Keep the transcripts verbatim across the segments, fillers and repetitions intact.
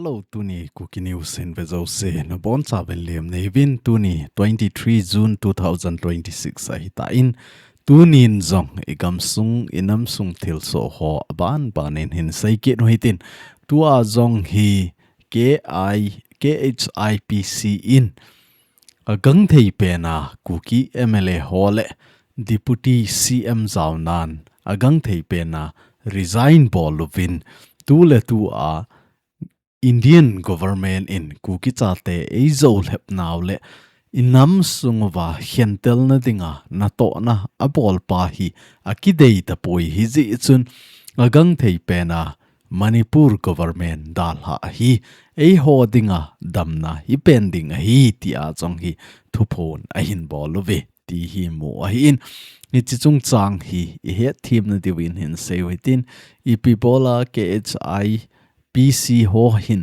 Hello, tuni Kuki News hin ve jouse nabonchauvin lemna neivin. Tuni twenty-three June two thousand twenty-six ahitan, tunin jong igamsung inamsung thilsoh ho abanbanin hin seikit u hitin. Tua jong hi K I, K H I P C in agangthei pena Kuki M L A ho le Deputy C M jaonan agangthei pena resign bol uvin, tuletua Indian government in Kuki chate eijolhepnau le inamsung uva khentelna dinga natohna abolpa hi akidei tapoi, hijeh chun agangthei pena Manipur government dalha hi eiho dinga damna hipen ding ahi tia jong hi thuphon ahin bol uve ti hi mu ahin, hiche chungchang hi ihetthemna diuvin hin seiu hitin, ipi bola K H I P C ho hin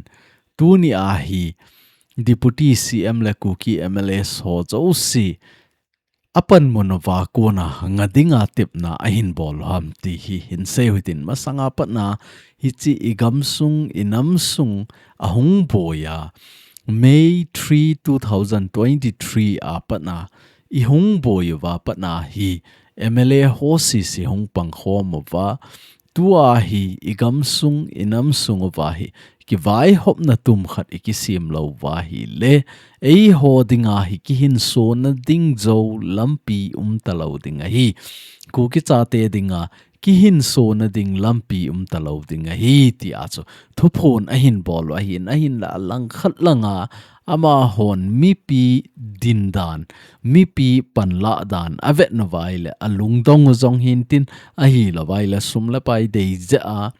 tunia hi Deputy C M le Kuki M L As ho jouse apanmun uva kona nga dinga tepna ahin bol ham ti hi hin seiu hitin, masanga patna hiche igamsung inamsung ahung boiya May three, two thousand twenty-three a patna ihung boi uva patna hi M L A ho sese hung pangkhom uva, tua hi igamsung inamsung uva hi kivaihopna tum khat ikisem lou uva ahile, eiho dinga hi kihinsona ding jou lampi umtalou ding ahi. Kuki chate dinga kihinsona ding lampi umtalou ding ahi tia chu thuphon ahin bol u ahin, ahinla langkhat langa amahon mipi dindan, mipi panlah dan avetnau vaile alungdong u jong hintin, ahilouvaile sum le pai dei jeh a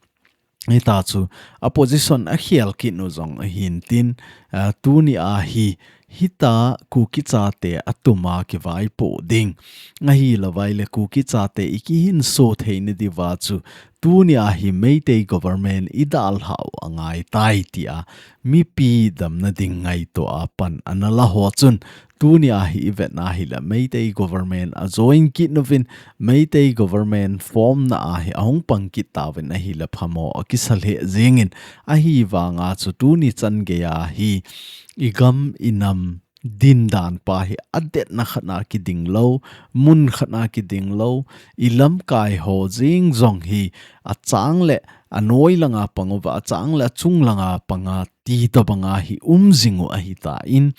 hita chu opposition akhel kit u jong hintin, ah, tunia hi hita Kuki chate atuma kivaipoh ding, ahilouvaile Kuki chate ikihinso theina diuva chu tunia hi Meitei government idalhau angaitai tia mipi damna ding ngaitoa pan analah ho chun, tunia hi ivetna hile Meitei government ajoin kit uvin, Meitei government formna a hi ahung pang kit tauvin ahile phamo akisa lheh jengin, ahivanga chu tuni changeiya hi igam inam dindan pa hi adetna khatna kiding lou, mun khatna kiding lou, ilamkai ho jeng jong hi achang le anoi langa pang uva, achang le achung langa panga ti tobanga hi um jing u ahitan,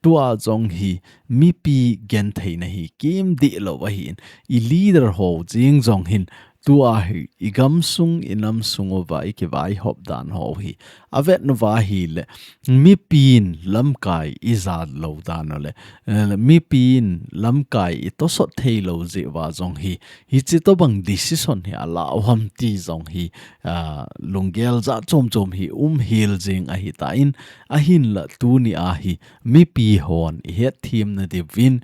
tua jong hi mipi gentheina hi kimdeh lou ahin, ileader ho jeng jong hin tua hi igamsung inamsung uva ikivaihop dan ho hi avetnau va ahile, mipin lamkai ijat lou dan u le, eh, mipin lamkai itosot theilou jeh uva jong hi, hiche tobang decision hi alah u ham ti jong hi, ah, lunggel jat chom chom hi um hel jeng ahitan, ahinla tunia hi mipi hon ihetthemna diuvin,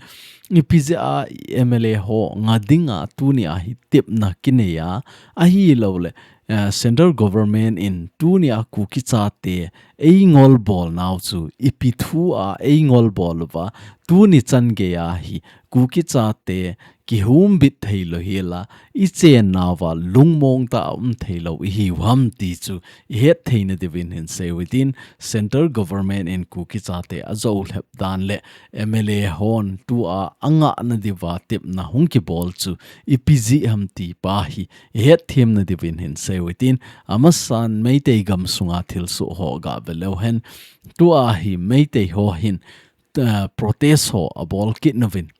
ipi jeh a M L A ho nga dinga tunia hi tepna kineiya, ahilouleh, eh, central government in tunia Kuki chate eingol bolnau chu ipi thua eingol bol uva, tuni changeiya hi Kuki chate kihumbit theilou hela, ichennauva lungmong tah a um theilou ihiu ham ti chu ihetthemna diuvin hin seiu hitin, central government in Kuki chate ajolhep dan le M L A hon tua angahna diuva tepna hung kibol chu ipi jeh ham ti pa hi ihetthemna diuvin hin seiu hitin, amasan Meitei gamsunga thilsoh ho gah ve leu hen, tua hi Meitei ho hin, eh, protest ho abol kit nauvin.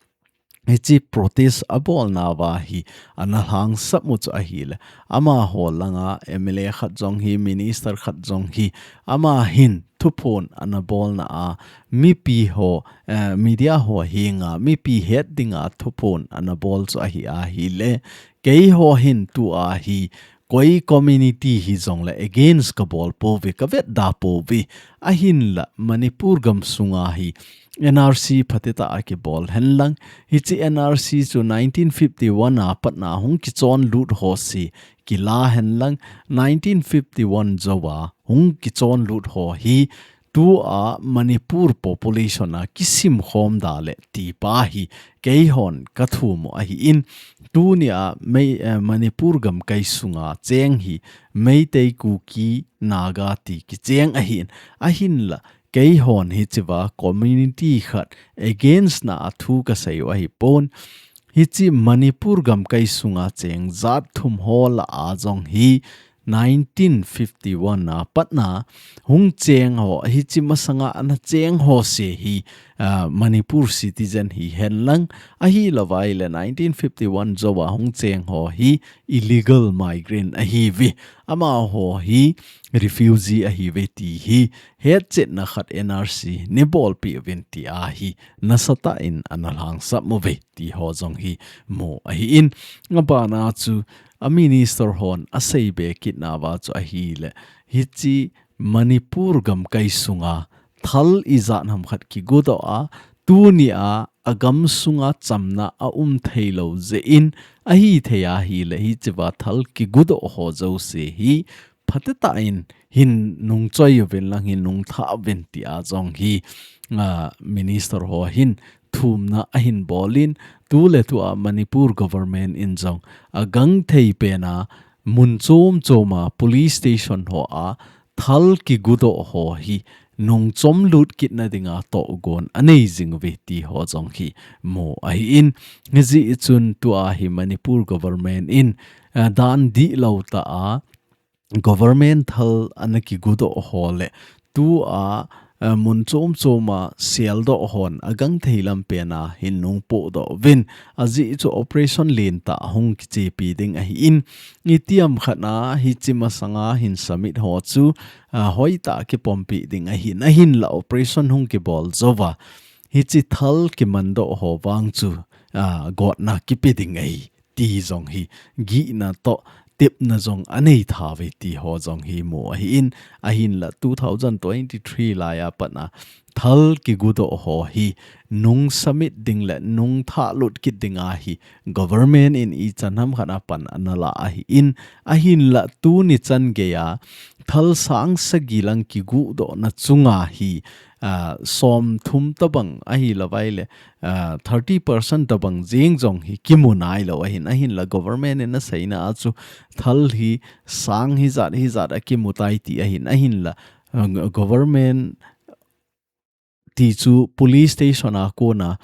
Hiche protest abolnauva hi ana lhangsap u chu ahile, amaho langa M L A khat jong hi, minister khat jong hi, ama hin thuphon ana bolna a, mipi ho, eh, media ho henga, mipi het dinga thuphon ana bol chu ahi ahile, keiho hin tua hi, koi community hijongle against kabol pouve, kavetda pouve, ahinla Manipur gamsunga hi N R C phatecha a kibol henlang, hiche N R C chu nineteen fifty-one a patna hung kichonlut ho se kila henlang, nineteen fifty-one jouva hung kichonlut ho hi tua Manipur population a kisim khom da le ti pa hi keihon ka thum u ahi in, tunia Mei, eh, Manipur gamkai sunga cheng hi Meitei, Kuki, Naga ti kicheng ahi in, ahinla keihon hichea community khat against na a thu ka sei u ahi pon. Hiche Manipur gamkai sunga cheng jat thum ho lah a jong hi nineteen fifty-one a patna hung cheng ho, hiche masanga ana cheng ho se hi, ah, Manipur citizen hihen lang, ahilouva ahile nineteen fifty-one jou a hung cheng ho hi illegal migrant ahiuve. Amaho hi refugee ahiuve ti hi hetchetna khat N R C nei bolpeh uvin tia hi nasatah in ana lhangsap uve ti ho jong hi mu ahi in. Abana chu a minister hon asei be kit nauva chu ahile, hiche Manipur gamkai sunga thal ijat ham khat kigudoh a, tunia a gam sunga chamna aum theilou jeh in, ahithei ahile hichea thal kigudoh ho jouse hi phatecha in hin nungchoi uvin lang hin nungthah uvin tia jong hi, ah, minister ho hin thumna ahin bol in, tuletua Manipur government in jong agangthei pena mun chom choma police station hoa thal kigudoh ho hi nungchom lut kitna dinga tohgon anei jing uve ti ho jong hi mu ahi in. Hijeh chun tua hi Manipur government in, ah, dan dihlou tah a government thal ana kigudoh ho le tua, eh, mun chom choma seldoh hon agangthei lam pena hin nungpohdoh uvin, ajeh chu operation lentah hung kichepi ding ahi in, itiham khat a hiche masanga hin submit ho chu, ah, hoitah kipompi ding ahi in, ahinla operation hung kibol jouva hiche thal kimandoh ho vang chu, ah, gotna kipe ding ahi ti jong hi gihna toh tepna jong anei thauve ti ho jong hi mu ahi in, ahinla two thousand twenty-three laiya patna thal kigudoh ho hi nung submit ding le nungthah lut kit dinga hi government in ichan ham khat a pan ana la ahi in, ahinla tuni chan geiya thal sang sagi lang kiguhdohna chunga hi, ah, som thum tobang ahilouva ahile, ah, thirty percent tobang jeng jong hi kimu nailou ahin, ahinla government in aseina a chu thal hi sang hijat hijat a kimu tai ti ahin, ahinla, ah, government ti chu police station a kona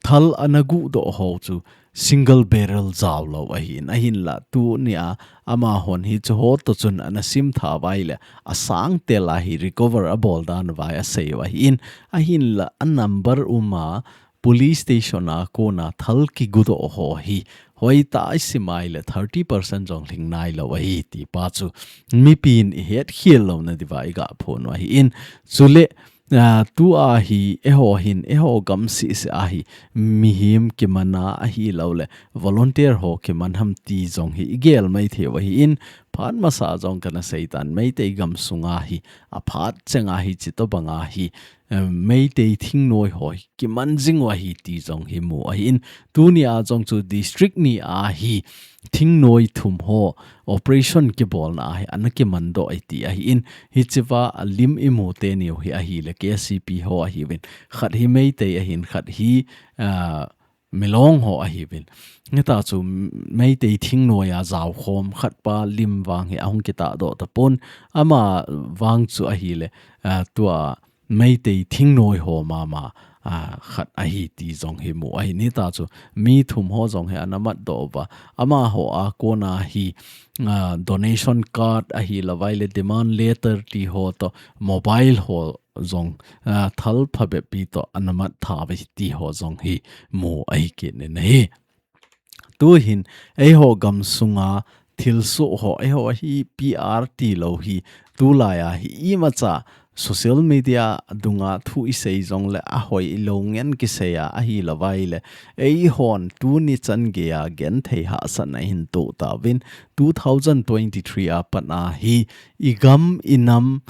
thal ana guhdoh ho chu single barrel jaolou ahin, ahinla tunia amahon hiche ho toh chun ana simthauva ahile asang tela hi recover abol dan uva asei u ahi in, ahinla a number uma police station a kona thal kigudoh ho hi hoitah a isim ahile thirty percent jong lhing nailou ahi ti pa chu mipin ihet khel louna diuva iga phon u ahi in. Chule, ah, tua hi eiho hin, eiho gam sese a hi mihem kiman a ahilou le volunteer ho kiman ham ti jong hi igel maithei u ahi in, phat masa jong kana seitan Meitei gam sunga hi aphat chenga hiche tobanga hi, eh, Meitei thingnoi ho hi kiman jing u ahi ti jong hi mu ahi in, tunia jong chu district ni a hi thingnoi thum ho operation kibolna a hi ana kimandoh e ti ahi in, hichea alim imu teni u hi ahile K C P ho ahiuvin, khat hi Meitei ahin, khat hi, ah, Milong ho ahiuvin. Hita chu Meitei thingnoi a jaokhom khat pa lim vang hi ahung kitahdoh tapon, ama vang chu ahile, ah, tua Meitei thingnoi ho mama, ah, khat ahi ti jong hi mu ahi in, hita chu mi thum ho jong hi ana matdoh uva. Amaho a kona hi, ah, donation card ahilouva ahile demand letter ti ho toh mobile ho jong, ah, thal phabep pi toh ana mat thauve ti ho jong hi mu ahi kit in ahi. Tuhin eiho gam sunga thilsoh ho, eiho hi P R tilou hi tulaiya hi imacha social media dunga thu isei jongle ahoilou ngen kiseiya ahilouva ahile, eihon tuni chan geiya genthei hahsatna ihin toh tauvin, two thousand twenty-three a pat a hi igam inam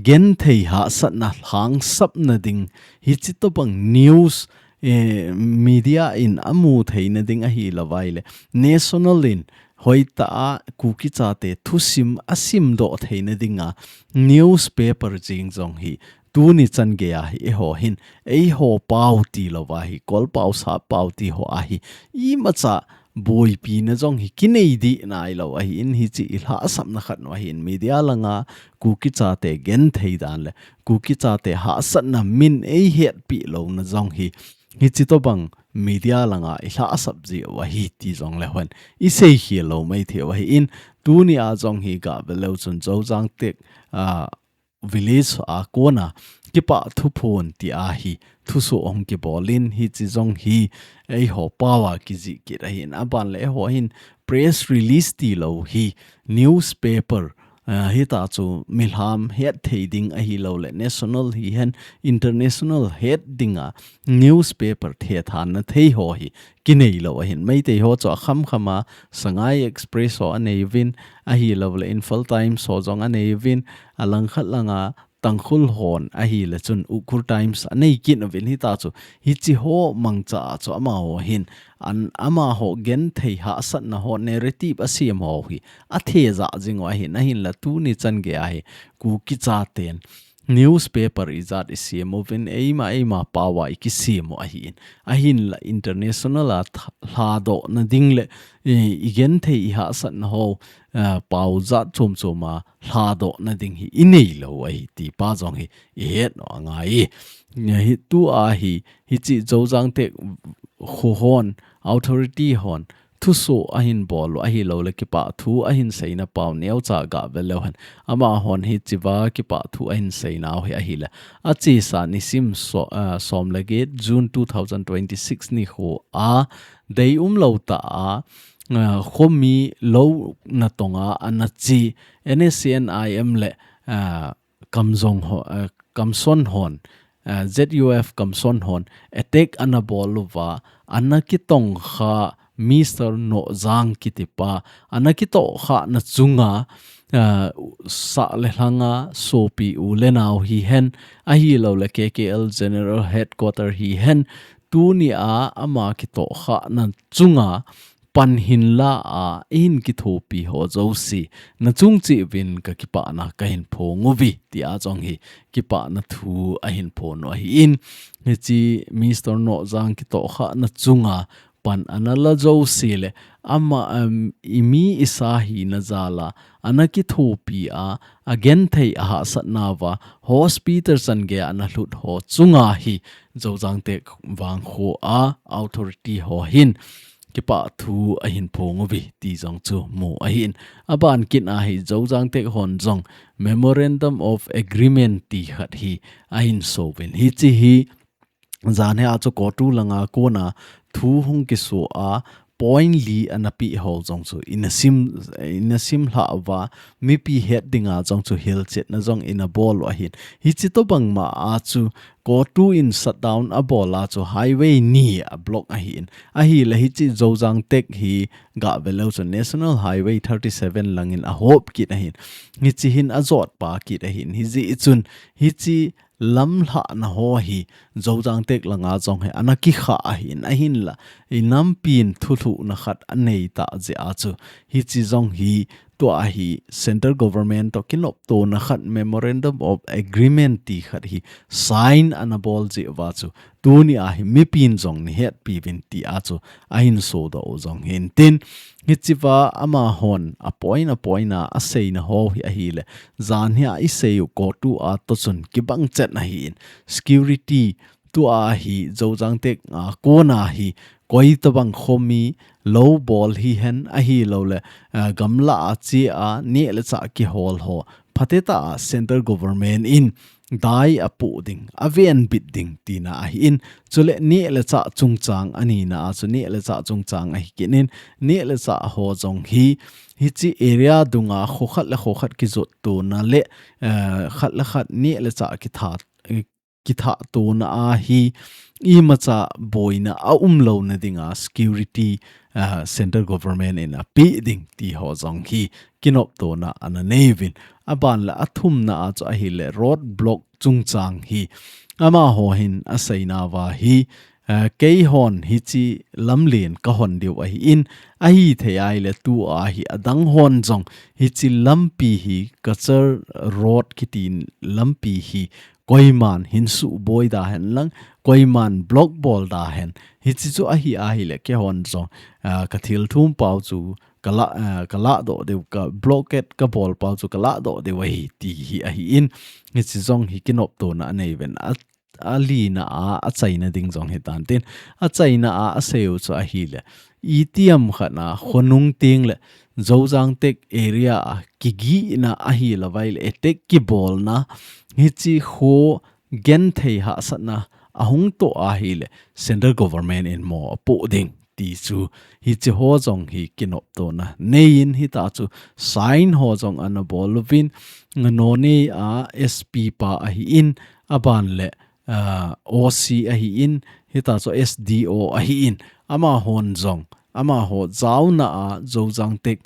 genthei hahsatna lhangsapna ding, hiche tobang news, eh, media in amu theina ding ahilouva ahile, national in hoitah a Kuki chate thusim asimdoh theina dinga newspaper jeng jong hi tuni chan gei a hi eiho hin, eiho pau tilou a hi, Kol pau, Sap pau ti ho a hi, imacha boipi na jong hi kinei dih nailou ahin, hichi i lhahsamna khat nu ahin, media langa Kuki chate genthei dan le Kuki chate hahsatna min eihetpi louna jong hi, hichi tobang media langa i lhahsap jiu ahi ti jong le hon i seikhel lou maithei u ahin, tuni a jong hi gah veleu chun Zojang Tek, a, village a kona kipah thuphon ti a hi thusoh hung kibolin, hichi jong hi eiho pau a kijih kit ahin, aban le eiho hin press release tilou hi newspaper, a, hita chu milham hetthei ding ahilou le national hihen international het dinga newspaper thethanna thei ho hi kinei lou ahin. Meitei ho chu akhamkham a Sangai Express ho anei uvin, ahilou le Imphal Times ho jong anei uvin, alangkhat langa Tangkhul hon ahile chun Ukhrul Times anei kit uvin, hita chu hichi ho mangcha a chu amaho hin, an, amaho genthei hahsatna ho narrative asem ho hi athejah jing u ahin, ahinla tuni chan gei a hi Kuki chaten newspaper ijat isem uvin, eima eima pau a ikisem u ahin, ahinla international a th-, lhadohna ding le, i, igenthei ihahsatna ho, a, pau jat chom chom a lhadohna ding hi inei lou ahi ti pa jong hi ihet u angai. Hitu a hi, hichi Zojang Tek kho hon, authority hon thusoh ahin bol u ahilou le kipah thu ahin seina pau neocha gah veleu hen, amahon hichiva kipah thu ahin seinau hi ahile, achesa nisim so-, a, som le get June two thousand twenty-six nikho a deium lou tah a, a, khomi lou natong a ana che N S C N I M le, a, Kamjong ho, a, Kamson hon, a, Z U F Kamson hon attack ana bol uva, ana kitongkha Mister Nohjang kitipa, ana kitohkhana chunga, a, sah le lhanga sopi u le nao hihen, ahilou le K K L General Headquarter hihen, tuni a ama kitohkhana chunga pan hinla a, ihin kithopi ho jouse nachung cheh uvin kakipana kahin phong uve, tia jong hi kipana thu ahin phong u ahin. Hichi Mister Nohjang kitohkhana chunga pan ana la jouse le, ama, um, imi isa hina jal a, ana kithopi a, agenthei ahahsatnauva, hospital chan gei a ana lhut ho chunga hi, Zojang Tek vangkho a authority ho hin kipah thu ahin phong uve ti jong chu mu ahin. Aban kit a hi Zojang Tek hon jong Memorandum of Agreement ti khat hi ahin so uvin. Hichi hi janhi a chu CoTU langa kona thu hung kiso a point li ana pe ho jong chu ina sim, ina sim lhah uva, mipi het dinga jong chu hilchetna jong ina bol u ahin. Hichi tobang ma a chu CoTU in shutdown abol a chu highway ni a block ahin. Ahile hichi Zojang Tek hi gah veleu chun National Highway thirty-seven langin ahop kit ahin. Hichi hin ajot pa kit ahin. Hijeh chun hichi lamlhahna ho hi Zojang Tek langa jong hi ana kikha ahin, ahinla i nampin thulhuhna khat anei tah jeh a chu hichi jong hi tua hi Central Government toh kinoptona khat Memorandum of Agreement ti khat hi sign ana bol jeh uva chu tuni a hi mipin jong nahetpi uvin tia chu ahin sodoh u jong hintin, hichiva amahon a point a point a aseina ho hi ahile, janhi a isei u CoTU a toh chun kibang chet ahin, security tua hi Zojang Tek a kona hi koi tobang khomi lou bol hihen ahilou le, a, gamla a che a neh le chah kihol ho phatecha a Central Government in dai apoh ding, avenbit ding tina ahin, chule neh le chah chungchang anina a chu neh le chah chungchang ahi kit in, neh le chah ho jong hi, hichi area dunga kho khat le kho khat kijottona le, eh, khat le khat neh le chah kitha, eh, kithahtona a hi imacha boina aumlouna dinga security, ah, Central Government in ape ding ti ho jong hi kinoptona ana nei uvin. Aban le athumna a chu ahile road block chungchang hi amaho hin aseinauva hi, ah, keihon hichi lamlen kahon diu ahin, ahithei ahile tua hi adang hon jong hichi lampi hi Cachar Road kiti lampi hi koiman hin suboi da hen lang, koiman block bol da hen. Hichi chu ahi ahile keihon jong, ah, ka thil thum pau chu ka la, ah, ka la doh deu, ka blockade ka bol pau chu ka la doh deu ahi ti hi ahi in. Hichi jong hi kinoptona anei ven a, a lina a, a chaina ding jong hi tan tin. A chaina a, a seiu chu ahile. Itiam khat na khonung ting le Zojang Tek area a kigina ahi lavai le attack kibolna. Hichi kho genthei hahsatna ahung to ahile central government in mo apo ding ti chu hichi ho jong hi kinoptona. Nei in hita chu sign ho jong ana bol uvin Noney a S P pa ahi in aban le ah, O C ahi in, hita chu S D O ahi in, amahon jong, amaho jaona a Zojang Tek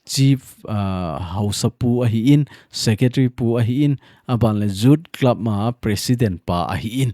Chief, ah, Haosa pu ahi in, Secretary pu ahi in, aban le Youth Club ma President pa ahi in.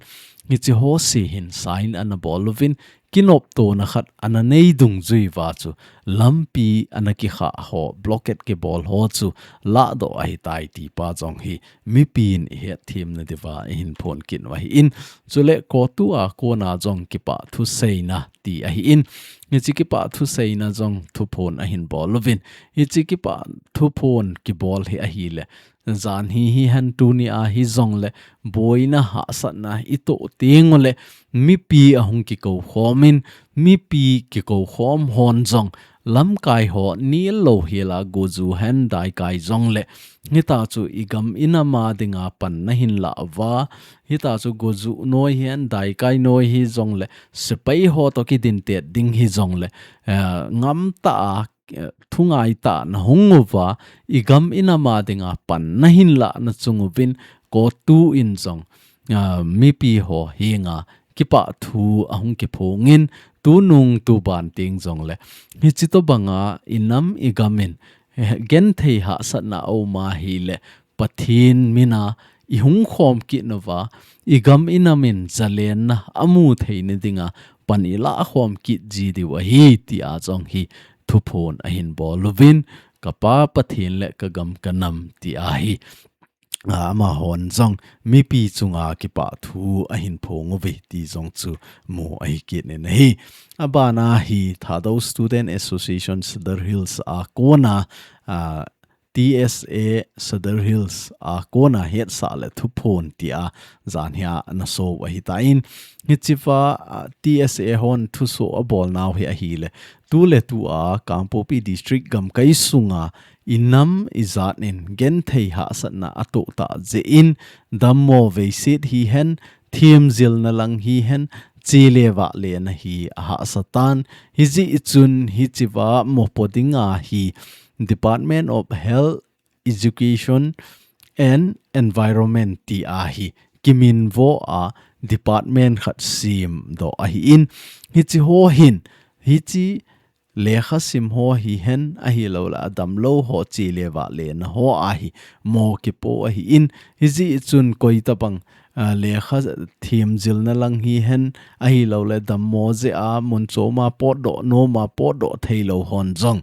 Hichi ho si hin sign ana bol uvin, kinoptona khat ana nei dungjui uva chu lampi ana kikha ho blockade kibol ho chu la doh ahi tai ti pa jong hi mipi in i het thim na diuva i hin phon kit u ahi in. Chule COTU a kona jong kipa thu seina ti ahi in. Hichi kipa thu seina jong thuphon ahin bol uvin. Hichi kipa thuphon kibol hi ahile. Jan hi hi hen tuni a hi jong le boina hahsatna i to ting u le mipi ahung kikou khom in mipi kikou khom hon jong lamkai ho nil lo hi la goju hen daikai jong le hita chu i gam i nam a dinga pan na hin la uva hita chu goju noi hi hen daikai noi hi jong le sepai ho to kidin tet ding hi jong le, eh, ngam ta a eh, thungai ta na hung uva, i gam i nam a dinga pan na hin la na chung uvin, COTU in jong, ah, mipi ho hinga kipa thu ahung kiphong in, tunung tuban ting jong le. Hichi to banga i nam i gam in, eh, genthei hahsatna a um ahile, Pathen mina i hung khom kit nauva, i gam i nam in zalenna amu theina dinga pan i la khom kit ji diu ahi, tia jong hi thuphon ahin bol uvin, ka Pa Pathen le ka gam ka nam, tia hi, a, amahon jong mipi chunga kipa thu ahin phong uve ti jong chu mu ahi kit in ahi. Abana hi Thadou Student Association Sadar Hills a kona, a, T S A Sadar Hills a kona hetsah le thuphon tia janhia na so ahi tan. Hichiva, a, T S A hon thuso abol nau hi ahile. Tu le tu a Kangpokpi District gamkai sunga i nam i jat in genthei hahsatna ato ta jeh in dammo veiset hihen, themjilna lang hihen, chele vahlena hi ahahsa tan. Hijeh chun hichiva mopo dinga hi Department of Health, Education and Environment tia hi kiminvo a department khat semdoh ahin. Hichi ho hin, hichi lekha sim ho hihen ahilouleh adamlou ho chele vahlena ho a hi mo kipo ahin. Hijeh chun koitabang, a, lekha themjilna lang hihen ahilouleh dammo jeh a mun chom a potdoh nom a potdoh theilou hon jong.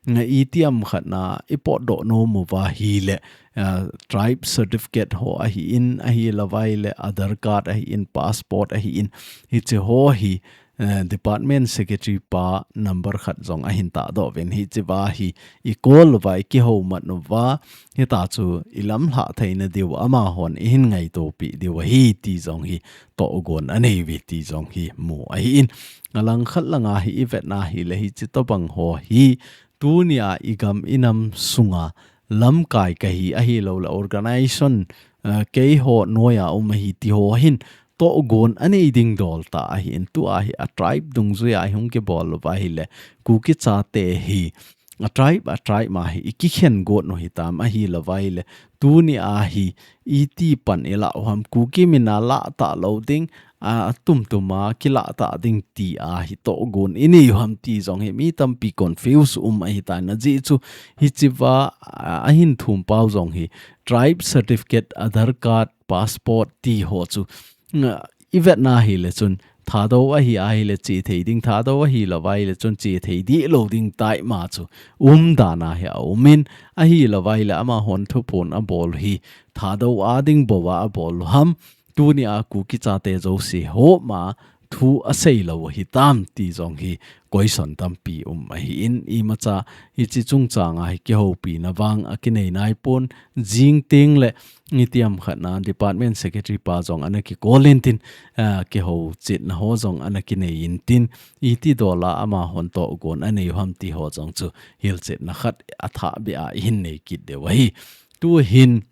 Nga itiham khat na i potdoh nom uva ahile, a, tribe certificate ho ahin, ahilouleh Aadhaar card ahin, passport ahin, hichi ho hi, a, department secretary pa number khat jong ahin tahdoh uvin hichiva hi i call uva i kihoumat uva, hita chu i lamlhah theina diu amahon i hin ngaito pi diu ahi ti jong hi tohgon anei uve ti jong hi mu ahin. Alangkhat langa hi i vetna ahile hichi tobang ho hi tunia i gam i nam sunga lamkai kahi ahilouleh organization, eh, keiho noija um ahi ti ho hin tohgon anei ding dol ta ahin tua hi a tribe dungjuia i hung kibol uva ahile Kuki chate hi a tribe, a tribe ma hi i kikhen got u hitam ahilouva ahile tunia hi iti pan i la u ham Kuki mina la talou ding, a, atumtuma kila ta ding tia hi tohgon i nei u ham ti jong hi mi tampi confuse um ahitan ajeh chu hichiva, a, ahin thum pau jong hi tribe certificate, Aadhaar card, passport ti ho chu, a, i vetna ahile chun Thadou ahi ahile che thei ding, Thadou ahi lou ahile chun che thei dih lou ding tai ma chu umdan a hi a um in, ahi lou ahile amahon thuphon abol hi Thadou a ding bou a abol u ham, tuni a Kuki chate jouse ho ma thu asei lou u hitam ti jong hi question tampi um ahi in, imacha hiche chungchang a hi kihoupina vang akinei nai pon, jing teng le itiham khat na department secretary pa jong ana kikol in tin, ah, kihouchetna ho jong ana kinei in tin, iti dol a amahon tohgon anei u ham ti ho jong chu hilchetna khat athah beh a ihin nei kit diu ahi. Tu hin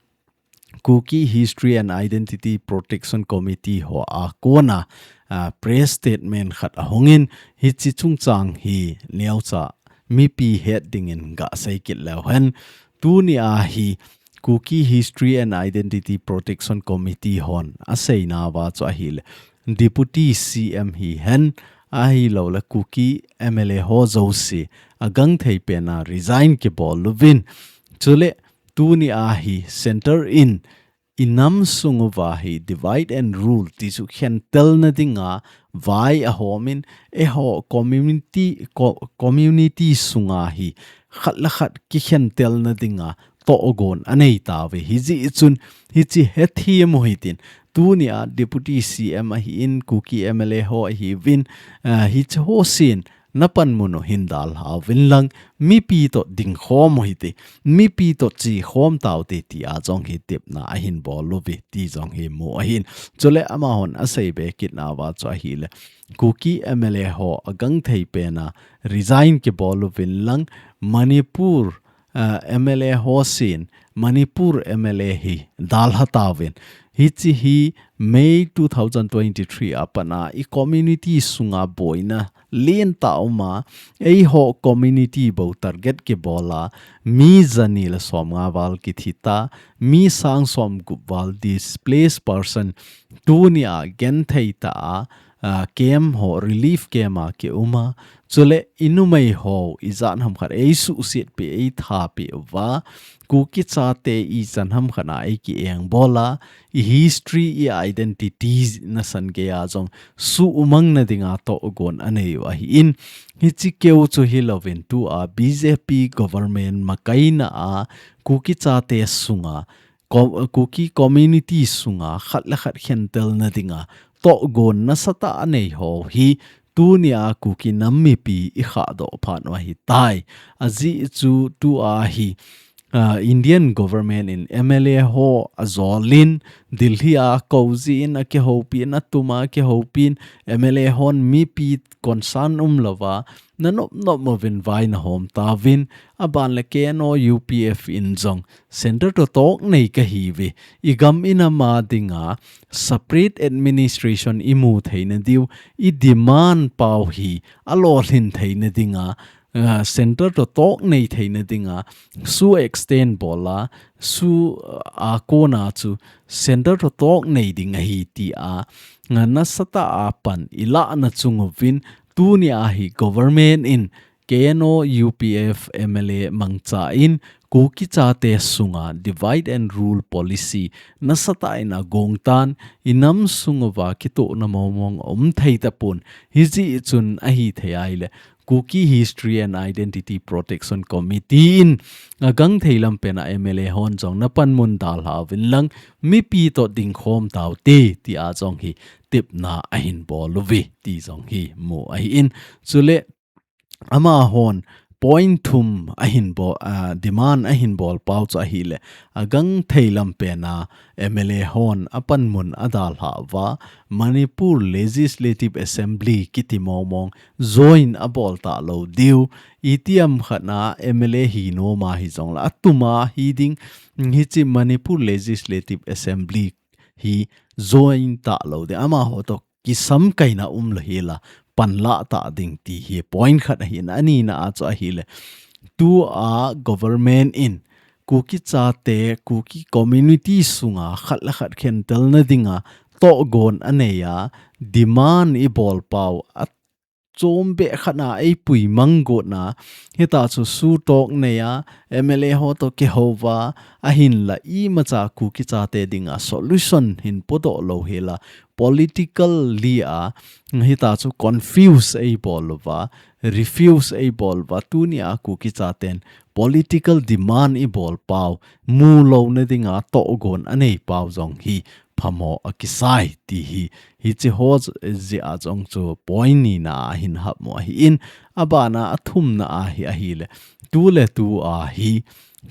Kuki History and Identity Protection Committee ho a kona, ah, press statement khat ahung in, hiche chungchang hi neocha mipi het dingin gasei kit leu hen. Tuni a hi Kuki History and Identity Protection Committee hon aseina uva chu ahile Deputy C M hihen, ahilou le Kuki M L A ho jouse agangthei pen a resign kibol uvin. Chule tuni a hi Centre in inam sung uva hi divide and rule ti chu khentelna dinga vai ahom in, eiho community, co-, community sunga hi khat le khat kikhentelna dinga tohgon anei tauve. Hijeh chun hiche hethem u hitin, tuni a Deputy C M ahi in, Kuki M L A ho ahiuvin, ah, hiche ho sen napanmun u hin dalha uvin lang, mipi toh dingkhom u hite, mipi toh chekhom taute ti a jong hi tepna ahin bol uve ti jong hi mu ahin. Chule amahon asei be kit nauva chu ahile Kuki M L A ho agangthei pen a resign kibol uvin lang, Manipur ah, M L A ho sen Manipur M L A hi dalha tauvin. Hiche hi May two thousand twenty-three a pat a i community sunga boina lentah aum a, eiho community bou target kibol a, mi jani le somnga val kithi ta, mi sang somgup val displaced person tuni a genthei tah a, ah, camp ho, relief camp a kium a, chule i numei ho, ijat ham khat eisuhset peh, eitha peh uva, Kuki chate ijat ham khat a eikieng bol a, i history, i identity nasan gei a jong suhmang na dinga tohgon anei u ahi in, hiche keu chu hilouvin tua B J P government makaina a Kuki chate sunga ko-, Kuki community sunga khat le khat khentelna dinga tohgon nasatah anei ho hi tuni a Kuki nam mipi i khahdoh phat u ahitai. Ajeh chu tua hi, ah, Indian government in M L A ho ajol in Delhi a akou jin akihoupi in, atum a akihoupi in, M L A hon mipi concern umlouva nanop nop uvin vai nahom tauvin, aban le K N O U P F in jong Centre toh toh nei kahiuve. I gam i nam a dinga separate administration i mu theina diu, i demand pau hi alolhin theina dinga, ah, Centre toh toh nei theina dinga, SoO extend bol a, SoO, ah, a kona chu Centre toh toh nei ding ahi tia, ah, nasatah a pan i lahna chung uvin, tuni a hi government in K N O U P F M L A mangcha in Kuki chate sunga divide and rule policy nasatah in agong tan, i nam sung uva kitohna mong mong aum thei tapon, hijeh chun ahithei ahile Kuki History and Identity Protection Committee in agangthei lam pen a M L A hon jong napanmun dalha uvin lang, mipi toh dingkhom taute tia jong hi tepna ahin bol uve ti jong hi mu ahi in. Chule amahon point thum ahin bol, ah, demand ahin bol pau chu ahile, agangthei lam pen a M L A hon apanmun adalha uva, Manipur Legislative Assembly kiti mong mong join abol talou diu, itiham khat na M L A hi nom a hijong le atum a hi ding, hiche Manipur Legislative Assembly hi join talou ding, amaho toh kisamkaina umlou hela, panlah ta ding ti hi point khat ahin, anina a chu ahile, tua government in Kuki chate, Kuki community sunga khat le khat khentelna dinga tohgon anei a, demand i bol pau a, chom be khat na ei pui mang got na, hita chu su tok nei a, M L A ho to kihou va, ahin la imacha Kuki chate dinga solution hin podoh lou hi la, politically a, hita chu confuse ei bol va, refuse ei bol va, tuni a Kuki chaten political demand i bol pau, mu lou na dinga togon a nei pau jong hi phamo a kisai ti hi, hichi ho jia jong chu point ni na a hin hap mo ahi in, abana a thum na a hi ahi le, tu le tu a hi,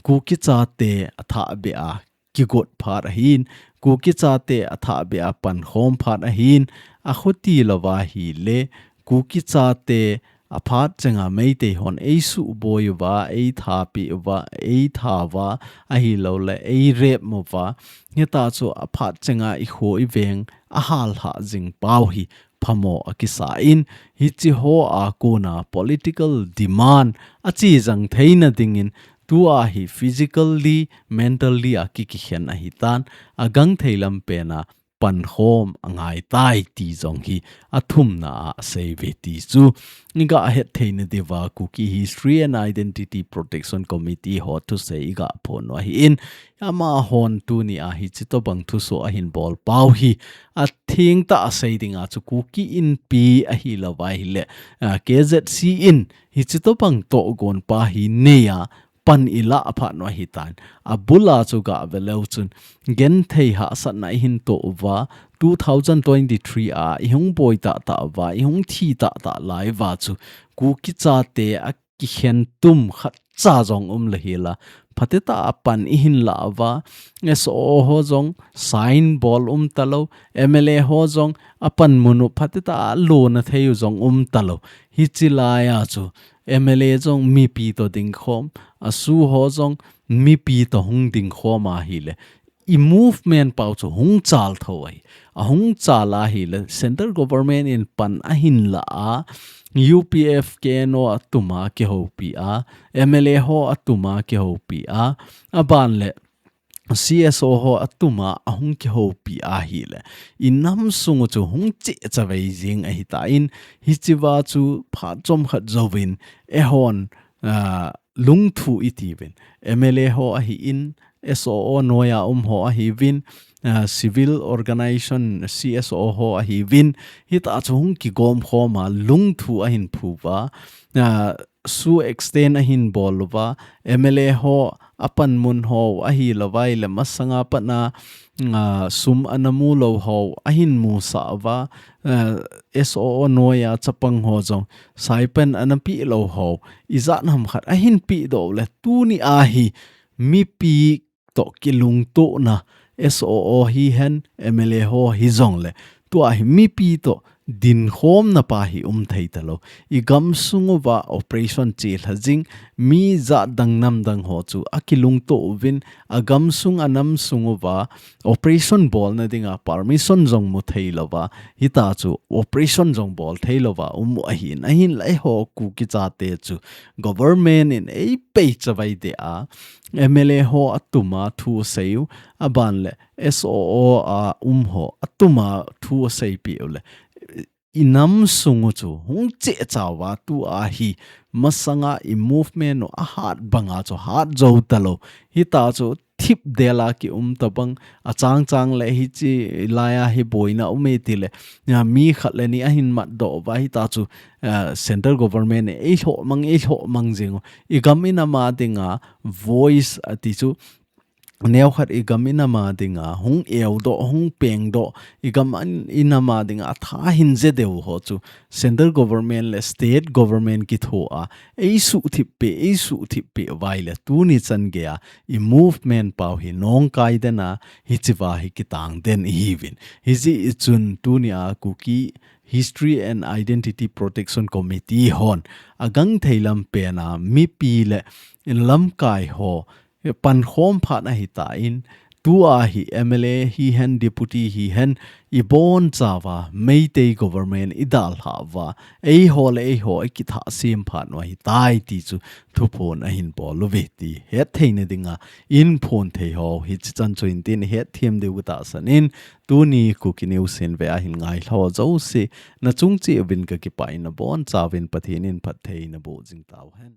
Kuki chate a thah be a kigot phat ahin, Kuki chate a thah be a pankhom phat ahin, a khuti lou va hi le, Kuki chate a phat chenga Meitei hon ei su boi uva, ei thapi uva, ei tha va, ahi lou le, ei rep mo va. Hita chu a phat chenga i kho i veng, a hal ha jing pau hi phamo a kisa in, hichi ho a kona political demand a chi jang theina dingin, tu a hi physically, mentally a ki kikhen ahi tan, a gang thei lam pen a, pankhom a ngai tai ti jong hi a thum na a sei ve ti chu. Ni ga het thei na diva Kuki History and Identity Protection Committee ho thusei i ga pho no ahi in, ama hon tuni a hichi to bang thuso a hin bol pau hi a thing ta a sei dinga chu Kuki Inpi ahi lou va hi le, a, K Z C in hichi to bang togon pa hi nei a pan i la a phat no ahi tan. A bula chu ga ve leu chun, gen thei ha sat na i hin to uva, two thousand twenty-three a i hung boi ta ta va, i hung thi ta ta lai va chu, Kuki chate a kikhen tum khat cha jong um le hi la, phate ta a pan i hin la va, S O O ho jong sign bol um ta lou, M L A ho jong a pan mun u phate ta a lo na thei u jong um ta lou. Hichi lai a chu, M L A jong mipi to ding khom, a su ho jong mipi to hung ding khom a hi le, i movement pau chu hung chal tho ai. A hung chal a hi le, central government in pan a hin la a, U P F K N O a tuma kihoupi a, M L A ho a tuma kihoupi a, a ban le, C S O ho a tuma a hung kihoupi a hi le, i nam sung u chu hung che chavei jing ahi ta in, hichi va chu phat chom khat jouvin, e hon, a, lungthu i ti vin, M L A ho ahi in, S O O noi a um ho ahi vin, a, civil organization C S O ho ahi vin, hita chu hung kigom khom a lungthu a hin phu va, a, su extend a hin bol va, M L A ho a pan mun ho ahi lou vai le masanga pan a, a, sum ana mu lou ho a hin mu sa va, a, S O O noi a chapang ho jong stipend ana pe lou ho, i jat ham khat a hin pe doh le tuni a hi mipi to kilungto na S O O hi hen, M L A ho hi jong le, tua hi mipi to din khom na pa hi um thei ta lou. I gam sung uva operation chi lha jing, mi jat dang nam dang ho chu a kilungto uvin, a gam sung a nam sung uva operation bol na dinga permission jong mu thei lou va, hita chu operation jong bol thei lou va um u ahi in, ahin lai ho Kuki chate chu government in ei pei chavai de a, M L A ho a tuma thu sei u, a ban le S O O a um ho a tuma thu sei pi u le, i nam sung u chu hung che chau va tua hi masanga i movement u a hat banga chu hat jou ta lou. Hita chu thip del a ki um ta bang a chang chang le hichi lai a hi boina um e ti le, a, mi khat le ni a hin mat doh va hita chu, a, central government e ei lhoh mang, ei lhoh mang jing u. I gam i nam a dinga voice a ti chu, neo khat i gam i nam a dinga hung eu doh, hung peng doh, i gam an, i nam a dinga a tha hin je deu ho chu central government le state government ki tho a, ei su thip pe, ei su thip pe vai le tuni chan ge a i movement pau hi nong kai den a, hichi va hi kitang den i hi vin. Hichi i chun tuni a Kuki History and Identity Protection Committee hon a gang thei lam pen a mipi le lamkai ho pan khom phat ahi ta in, tua hi M L A hihen, deputy hihen, ibon chauva Meitei government idalhah uva, eiho le eiho ikithah sem phat u ahitai ti chu thuphon ahin bol uve ti hetthei na dinga inphon thei ho hichi chan chu intin hetthem diu katahsan in, tuni Kuki News in ve ahin ngailha ho jouse, nachung cheh uvin kakipah in, nabon chauvin Pathen in phatthei naboh jing tauhen.